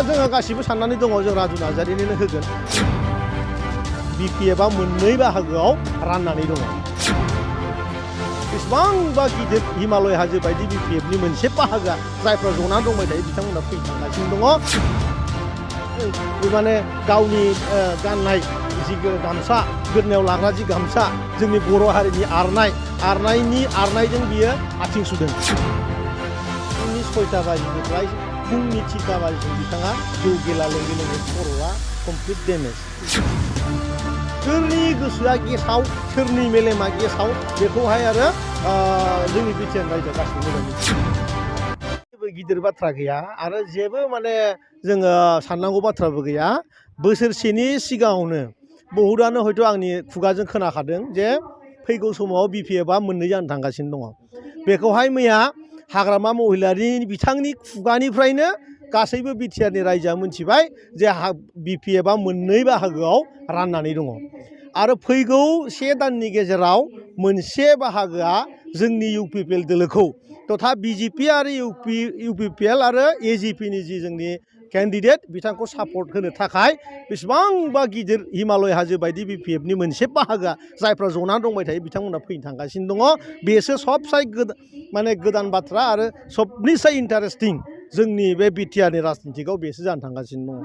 जोङो गासिबो साननानै दङ जों राजु नार्जारिनो होगोन बिपिएफआ मोननै बाहागोआव राननानै दङ बेसेबांबा गिदिर हिमालय हाजो बायदि बिपिएफनि मोनसे बाहागोआ जायफ्रा जना दंबाय थायो बिथांमोना फैखांगासिनो दङ माने गावनि गाननाय जि गामसा गोदनायाव लाग्रा जि गामसा जोंनि बर' हारिनि आरनायजों बियो आथिं सुदों फुंनि 6टा बाजिनिफ्राय फुंनि 3टा बाजिसिम बिथाङा जौ गेला लोंगे लोंगे खर'आ कमप्लिट डेमेज सोरनि गोसोआ गेसाव सोरनि मेलेमा गेसाव बेखौहाय आरो जोंनि बिटिआर रायजोआ गासिबो मोजां जेबो गिदिर बाथ्रा गैया आरो जेबो माने जोङो साननांगौ बाथ्राबो गैया बोसोरसेनि सिगाङावनो बहुतआनो हयथ' आंनि खुगाजों खोनाखादों जे फैगौ समाव बिपिएफआ मोननै जानो थांगासिनो दङ बेखौहाय मैया हाग्रामा महिलारि बिथांनि खुगानिफ्रायनो गासैबो बिटिआरनि रायजोआ मिथिबाय जे बिपिएफआ मोननै बाहागोआव राननानै दङ आरो फैगौ 1 दाननि गेजेराव मोनसे बाहागोआ जोंनि इउपिपिएल दोलोखौ तथा बिजेपि आरो इउपिपिएल आरो एजिपिनि जि जोंनि केन्डिडेट बिथांखौ सापर्ट होनो थाखाय बेसेबांबा गिदिर हिमालय हाजो बायदि बिपिएफनि मोनसे बाहागोआ जायफ्रा जना दंबाय थायो बिथांमोना फैनो थांगासिनो दङ बेसो सबसाय माने गोदान बाथ्रा आरो सबनिसाय इन्टारेस्टिं जोंनि बे बिटिआरनि राजनितिकआव बेसो जानो थांगासिनो दङ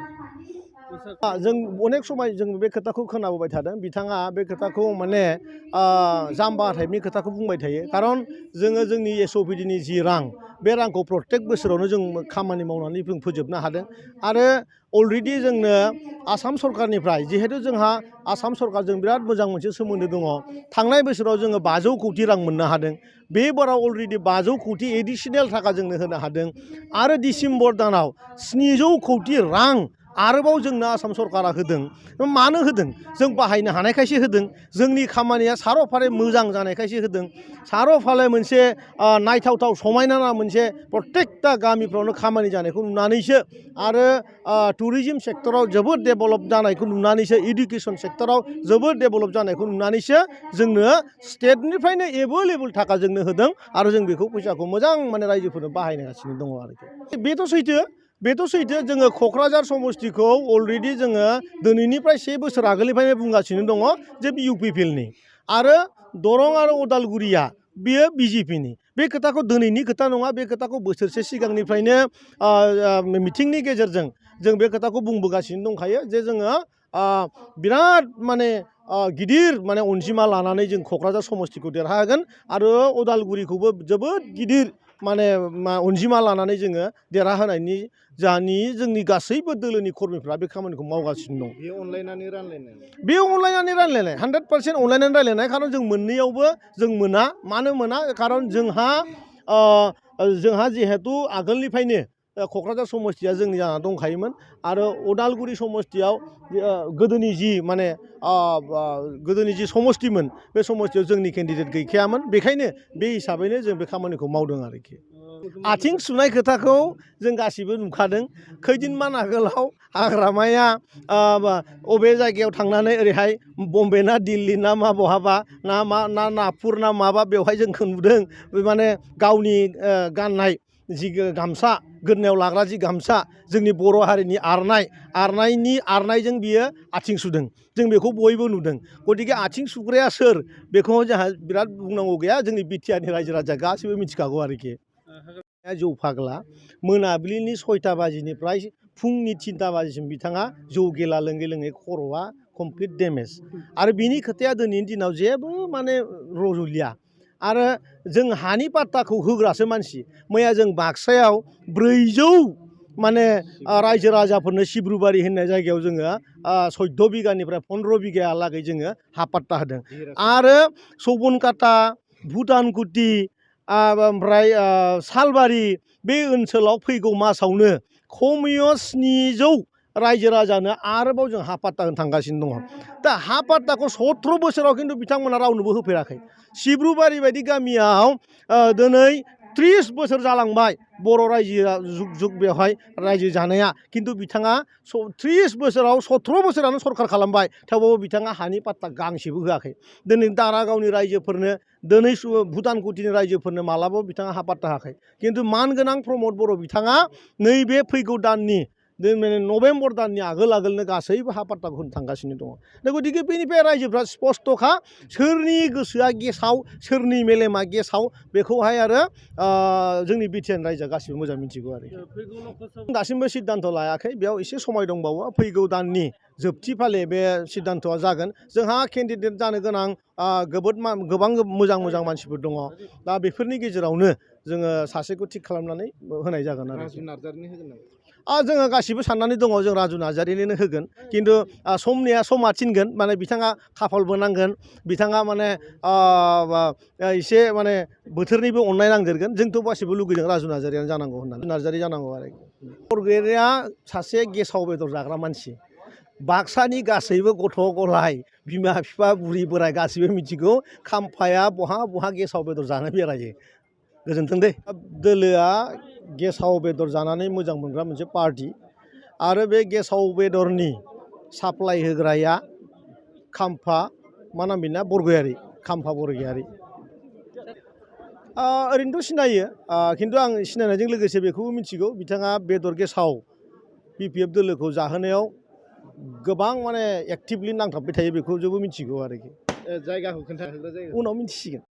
जों अनेक समाय जों बे खोथाखौ खोनाबोबाय थादों बिथाङा बे खोथाखौ माने जाम्बा टाइपनि खोथाखौ बुंबाय थायो खारन जोङो जोंनि एसअपिडिनि जि रां बे रांखौ प्रत्येक बोसोरावनो जों खामानि मावनानै जों फोजोबनो हादों आरो अलरेडि जोंनो आसाम सरकारनिफ्राय जिहेतु जोंहा आसाम सरकारजों बिराद मोजां मोनसे सोमोन्दो दङ थांनाय बोसोराव जोङो 500 कोटि रां मोननो हादों बे बाराव अलरेडि 500 कोटि एडिशनेल थाखा जोंनो होनो हादों आरो डिसेम्बर दानाव 700 कोटि रां आरोबाव जोंनो आसाम सरकारा होदों मानो होदों जों बाहायनो हानायखायसो होदों जोंनि खामानिया सार'फारे मोजां जानायखायसो होदों सार'फाले मोनसे नायथावथाव समायना मोनसे प्रत्येकटा गामिफ्रावनो खामानि जानायखौ नुनानैसो आरो टुरिज्म सेक्टराव जोबोद डेभेलप जानायखौ नुनानैसो इडुकेसन सेक्टराव जोबोद डेभेलप जानायखौ नुनानैसो जोंनो स्टेटनिफ्रायनो एभेलेबल थाखा जोंनो होदों आरो जों बेखौ फैसाखौ मोजां माने रायजोफोरनो बाहायगासिनो दङ आरोखि बेथ' सैथो जोङो क'क्राझार समस्तिखौ अलरेडि जोङो दिनैनिफ्राय 1 बोसोर आगोलनिफ्रायनो बुंगासिनो दङ जे इउपिपिएलनि आरो दरं आरो उदालगुरिया बेयो बिजेपिनि बे खोथाखौ दिनैनि खोथा नङा बे खोथाखौ बोसोरसे सिगांनिफ्रायनो मिटिंनि गेजेरजों जों बे खोथाखौ बुंबोगासिनो दंखायो जे जोङो बिराद माने गिदिर माने अनजिमा लानानै जों क'क्राझार समस्तिखौ देरहागोन आरो उदालगुरिखौबो जोबोद गिदिर माने अनजिमा लानानै जोङो देरहाहोनायनि जोंनि गासैबो दोलोनि कर्मिफ्रा बे खामानिखौ मावगासिनो दं बे अनलायनानै रानलायनाय 100% अनलायनानै रायलायनाय खारन जों मोननैयावबो जों मोना मानो मोना खारन जोंहा जिहेतु आगोलनिफ्रायनो क'क्राझार समस्तिया जोंनि जाना दंखायोमोन आरो उदालगुरि समस्तियाव गोदोनि जि समस्तिमोन बे समस्तियाव जोंनि केन्डिडेट गैखायामोन बेखायनो बे हिसाबैनो जों बे खामानिखौ मावदों आरोखि आथिं सुनाय खोथाखौ जों गासिबो नुखादों खैदिनमान आगोलाव हाग्रामाया अबे जायगायाव थांनानै ओरैहाय बम्बे ना दिल्ली ना मा बहाबा ना नागपुर ना माबा बेवहाय जोंखौ नुदों माने गावनि गाननाय जि गामसा गोदनायाव लाग्रा जि गामसा जोंनि बर' हारिनि आरनायजों बियो आथिं सुदों जों बेखौ बयबो नुदों गतिके आथिं सुग्राया सोर बेखौ जोंहा बिराद बुंनांगौ गैया जोंनि बिटिआरनि रायजो राजा गासिबो मिथिखागौ आरोखि जौ फाग्ला मोनाबिलिनि 6टा बाजिनिफ्राय फुंनि 3टा बाजिसिम बिथाङा जौ गेला लोंगे लोंगे खर'आ कमप्लिट डेमेज आरो बिनि खोथाया दिनैनि दिनाव जेबो माने रज'लिया आरो जों हानि पाट्टाखौ होग्रासो मानसि मैया जों बाक्सायाव 400 माने रायजो राजाफोरनो सिब्रुबारि होननाय जायगायाव जोङो 14 बिगानिफ्राय 15 बिगायालागै जोङो हा पाट्टा होदों आरो सबनकाटा भुटानकुटि ओमफ्राय सालबारि बे ओनसोलाव फैगौ मासावनो खमैयो 700 रायजो राजानो आरोबाव जों हा पाट्टा होनो थांगासिनो दङ दा हा पाट्टाखौ 17 बोसोराव खिन्थु बिथांमोना रावनोबो होफेराखै सिब्रुबारि बायदि गामियाव दिनै 30 बोसोर जालांबाय बर' रायजोआ जुग बेवहाय रायजो जानाया खिन्थु बिथाङा 30 बोसोराव 17 बोसोरानो सरखार खालामबाय थेवबाबो बिथाङा हानि पाट्टा गांसेबो होआखै दिनै दारागावनि रायजोफोरनो दिनै भुटानकुटिनि रायजोफोरनो मालाबाबो बिथाङा हा पाट्टा होआखै खिन्थु मानगोनां प्रमद बर' बिथाङा नैबे फैगौ दाननि नभेम्बर दाननि आगोलनो गासैबो हा पाट्टाखौ होनो थांगासिनो दङ दा गतिके बेनिफ्राय रायजोफ्रा स्पस्त'खा सोरनि गोसोआ गेसाव सोरनि मेलेमा गेसाव बेखौहाय आरो जोंनि बिटिआर रायजोआ गासिबो मोजां मिथिगौ आरो दासिमबो सिद्धान्त लायाखै बेयाव एसे समाय दंबावो फैगौ दाननि जोबथि फाले बे सिद्धान्तआ जागोन जोंहा केन्डिडेट जानो गोनां गोबां मोजां मानसिफोर दङ दा बेफोरनि गेजेरावनो जोङो सासेखौ थिग खालामनानै होनाय जागोन आरो राजु नार्जारिनि होगोन नामा जोङो गासिबो साननानै दङ जों राजु नार्जारिनो होगोन खिन्थु समा थिनगोन माने बिथाङा खाफालबो नांगोन बिथाङा माने एसे माने बोथोरनिबो अननाय नांदेरगोन जोंथ' गासिबो लुगैदों राजु नार्जारियानो जानांगौ होननानै नार्जारि जानांगौ आरो बरगयारिया सासे गेसाव बेदर जाग्रा मानसि बाक्सानि गासैबो गथ' गथाय बिमा बिफा बुरि बोराय गासैबो मिथिगौ खाम्फाया बहा गेसाव बेदर जानो बेरायो गोजोन्थों दे दोलोआ गेसाव बेदर जानानै मोजां मोनग्रा मोनसे पार्टी आरो बे गेसाव बेदरनि साप्लाय होग्राया खाम्फा मा नाम बेना बरगयारि खाम्फा बरगयारि ओरैनोथ' सिनायो खिन्थु आं सिनायनायजों लोगोसे बेखौबो मिथिगौ बिथाङा बेदर गेसाव बिपिएफ दोलोखौ जाहोनायाव गोबां माने एक्टिभलि नांथाबबाय थायो बेखौ जोंबो मिथिगौ आरोखि जायगाखौ खोन्थाहोग्रा जायगा उनाव मिथिसिगोन